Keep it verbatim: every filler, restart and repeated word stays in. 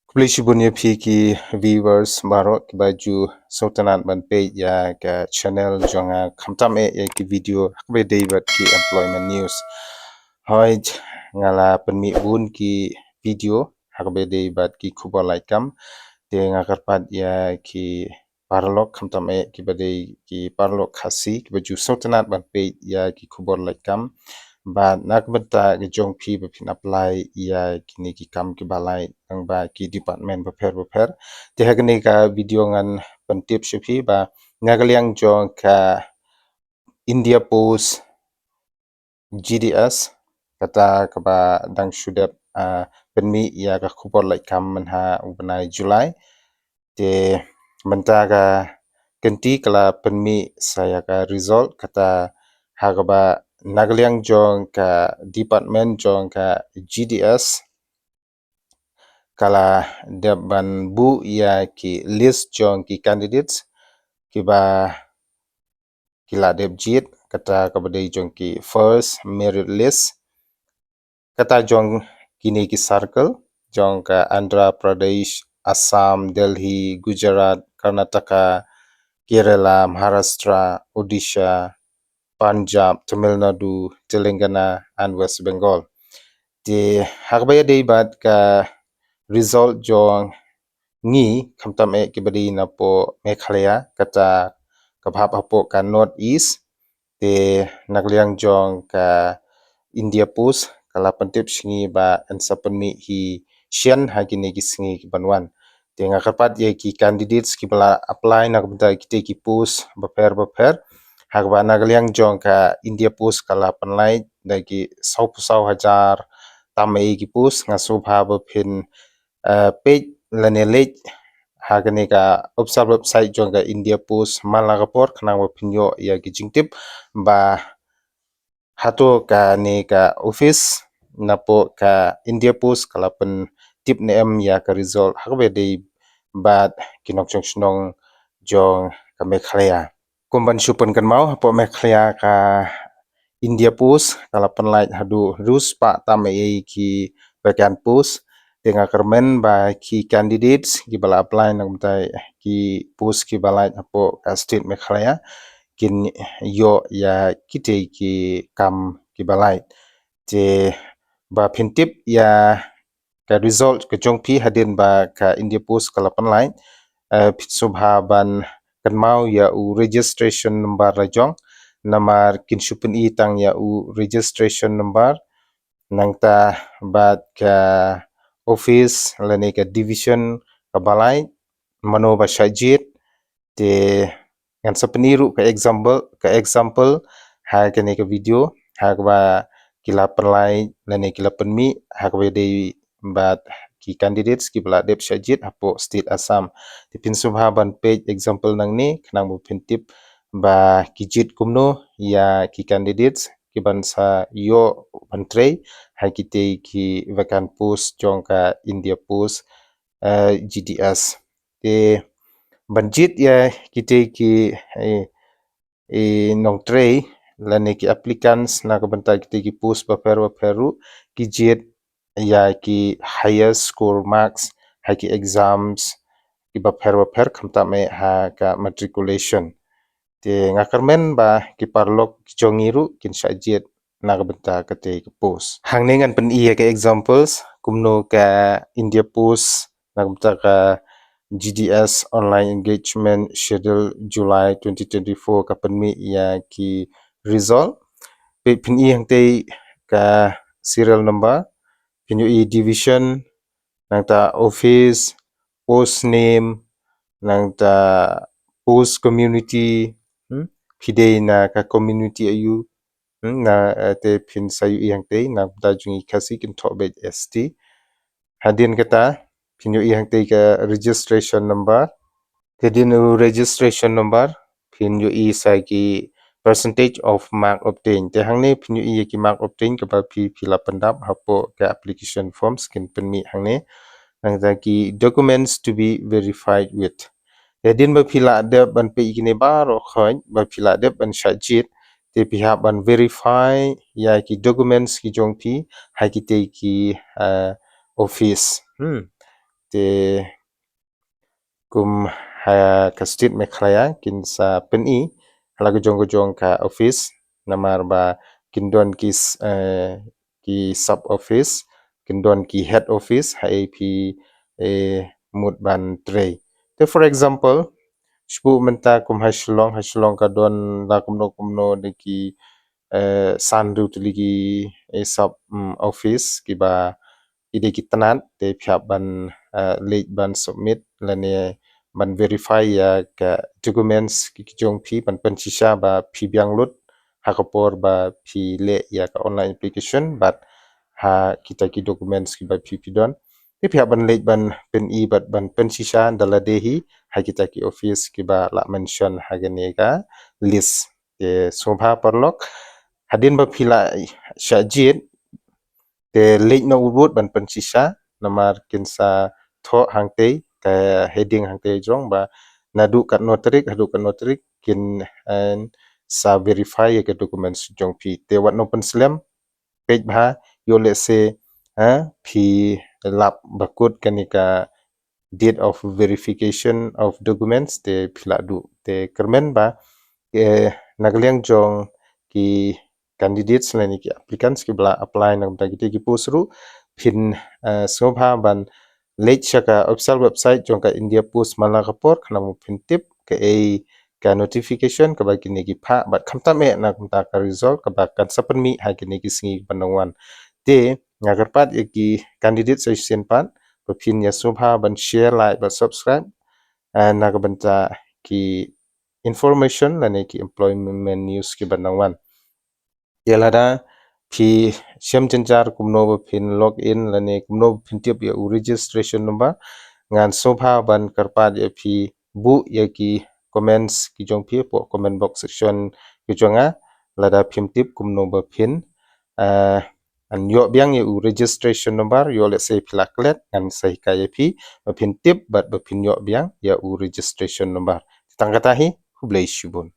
Khublei shibun ïa phi ki viewers baroh kiba ju sngewtynnat ban peit ïa ka channel jong nga, khamtam eh ïa ki video ha kaba dei bad ki employment news. Hooid, nga la pynmih bun ki video ha kaba dei bad ki khubor lait kam. Te nga kyrpad ïa ki paralok, khamtam eh kiba dei ki paralok Khasi kiba ju sngewtynnat ban peit ïa ki khubor lait kam. Bad na ka bynta ka jong phi ba phin apply ïa kine ki kam kiba lait, lyngba ki department bapher bapher. Te ha kane ka video ngan pyntip sha phi ba na ka liang jong ka India Post G D S, kata kaba dang shu dep, ah, pynmih ïa ka khubor lait kam mynha u bnai July. Te mynta ka kynti ka la pynmih sa ïa ka result, kata ha kaba na ka liang jong ka department jong ka G D S ka la dep ban buh ïa ki list jong ki candidates kiba ki la dep jied, kata kaba dei jong ki first merit list. Kata jong kine ki circle jong ka Andhra Pradesh, Assam, Delhi, Gujarat, Karnataka, Kerala, Maharashtra, Odisha, Punjab, Tamil Nadu, Telangana and West Bengal. Te ha kaba ïadei bad ka result jong ngi, khamtam eh kiba dei napoh Meghalaya, kata kaba hap hapoh ka North East. Te na ka liang jong ka India Post ka la pyntip sha ngi ba yn sa pynmih hi shen ha kine ki sngi ki ban wan. Te nga kyrpad ïa ki candidates kiba la apply na ka bynta kite ki post bapher bapher, ha kaba na ka liang jong ka India Post ka la pynlait da ki sawphew saw hajar tam eh ki post. Nga sngewbha ba phin, eh, peit lane leit ha kane ka official website jong ka India Post man la ka por khnang ba phin ïoh ïa ki jingtip ba hato kane ka office napoh ka India Post ka la pyntip ne em ïa ka result ha kaba dei bad ki nongshong shnong jong ka Meghalaya. Kum ban shu pynkynmaw, hapoh Meghalaya ka India Post ka la pynlait haduh hynriew spah tam eh ki vacant post. Te nga kyrmen ba ki candidates kiba la apply na ka bynta ki post kiba lait hapoh ka state Meghalaya kin ïoh ïa kite ki kam kiba lait. Te ba phin tip ïa ka result ka jong phi hadien ba ka India Post ka la pynlait, eh, phin sngewbha ban kynmaw ïa u registration number la jong, namar kin shu pyni tang ïa u registration number. Nangta bad ka office lane ka division kaba lait, mano ba shah jied. Te ngan sa pyni ruh ka example, ka example ha kane ka video ha kaba ki la pynlait lane ki la pynmih ha kaba dei bad ki candidates kiba la dep shah jied hapoh state Assam. Te phin sngewbha ban peit example nangne khnang ba phin tip ba ki jied kumno ïa ki candidates ki ban sa ïoh ban trei ha kitei ki vacant post jong ka India Post, eh, G D S. Te ban jied ïa kitei ki, eh, eh, nongtrei lane ki applicants na ka bynta kitei ki post bapher bapher ruh ki jied ïa ki highest score marks ha ki exams kiba pher bapher, khamtam eh ha ka matriculation. Te nga kyrmen ba ki paralok ki jong ngi ruh kin shah jied na ka bynta katei ka post. Hangne ngan pyni ïa ka examples kumno ka India Post na ka bynta ka G D S Online Engagement Schedule July twenty twenty-four ka pynmih ïa ki result. Peit, phin ïohi hangtei ka serial number, phin ïohi division, nangta office, post name, nangta post community, hmm? Phi dei na ka community aïu, hmm? Na, eh, te phin sa ïohi hangtei, na ka bynta jong ngi Khasi kin thoh beit S T. Hadien kata, phin ïohi hangtei ka registration number. Te hadien u registration number, phin ïohi sa ki percentage of mark obtained. Te hangne phin ïohi ïa ki mark obtained kaba phi, phi la pyndap hapoh ka application forms kin pynmih hangne. Nangta ki documents to be verified with. Te hadien ba phi la dep ban peit ïa kine baroh khoit, ba phi la dep ban shah jied, te phi hap ban verify ïa ki documents ki jong phi ha kitei ki, eh, office. Hmm. te kum ha ka state Meghalaya kin sa pyni ha la ka jong ka jong ka office, namar ba kin don ki s- eh, ki sub office, kin don ki head office ha A P, eh, mut ban trei. Te for example, shpu mynta kum ha Shillong, ha Shillong ka don la kumno kumno de ki, eh, san du tuli ki, eh, sub, mm, office kiba i de ki tnat te phi hap ban, eh, leit ban submit lane ban verify ya ka documents ki jong phi ban pynshisha ba phi biang lut ha ka por ba phi leh ya ka online application bad ha kita ki documents kiba phi phi don. Te phi hap ban leit ban pyni bad ban pynshisha da lade hi ha kita ki office kiba la mention ha kane ka list. Te sngewbha paralok, hadien ba phi la shah jied te leit noh u bud ban pynshisha, namar kin sa thoh hangtei ka heading hangtei jong ba naduh katno tarik haduh katno tarik kin, eh, sa verify ya ka documents jong phi. Te wat nang pynslem, peit bha, ïoh lehse, eh, phi lap ba kut kane ka date of verification of documents te phi la duh. Te kyrmen ba, eh, na ka liang jong ki candidates lane ki applicants kiba la apply na ka bynta kita ki post ruh, phin, eh, sngewbha ban leit sha ka official website jong ka India Post man la ka por khnang ba phin tip kaei ka notification kaba kine ki phah bad khamtam eh na ka bynta ka result kaba kan sa pynmih ha kine ki sngi kiban dang wan. Te nga kyrpad ïa ki candidates sa shisien pat ba phin ïa sngewbha ban share, like bad subscribe, eh, na ka bynta ki information lane ki employment news kiban dang wan. Te lada phi shem jynjar kumno ba phin log in lane kumno ba phin tip ïa u registration number, ngan sngewbha ban kyrpad ïa phi buh ïa ki comments ki jong phi hapoh comment box section ki jong nga, lada phim tip kumno ba phin, eh, an ïoh biang ïa u registration number, ïoh lehse phi la klet, ngan sa hikai ïa phi ba phin tip bad ba phin ïoh biang ïa u registration number. Tang kata hi, khublei shibun.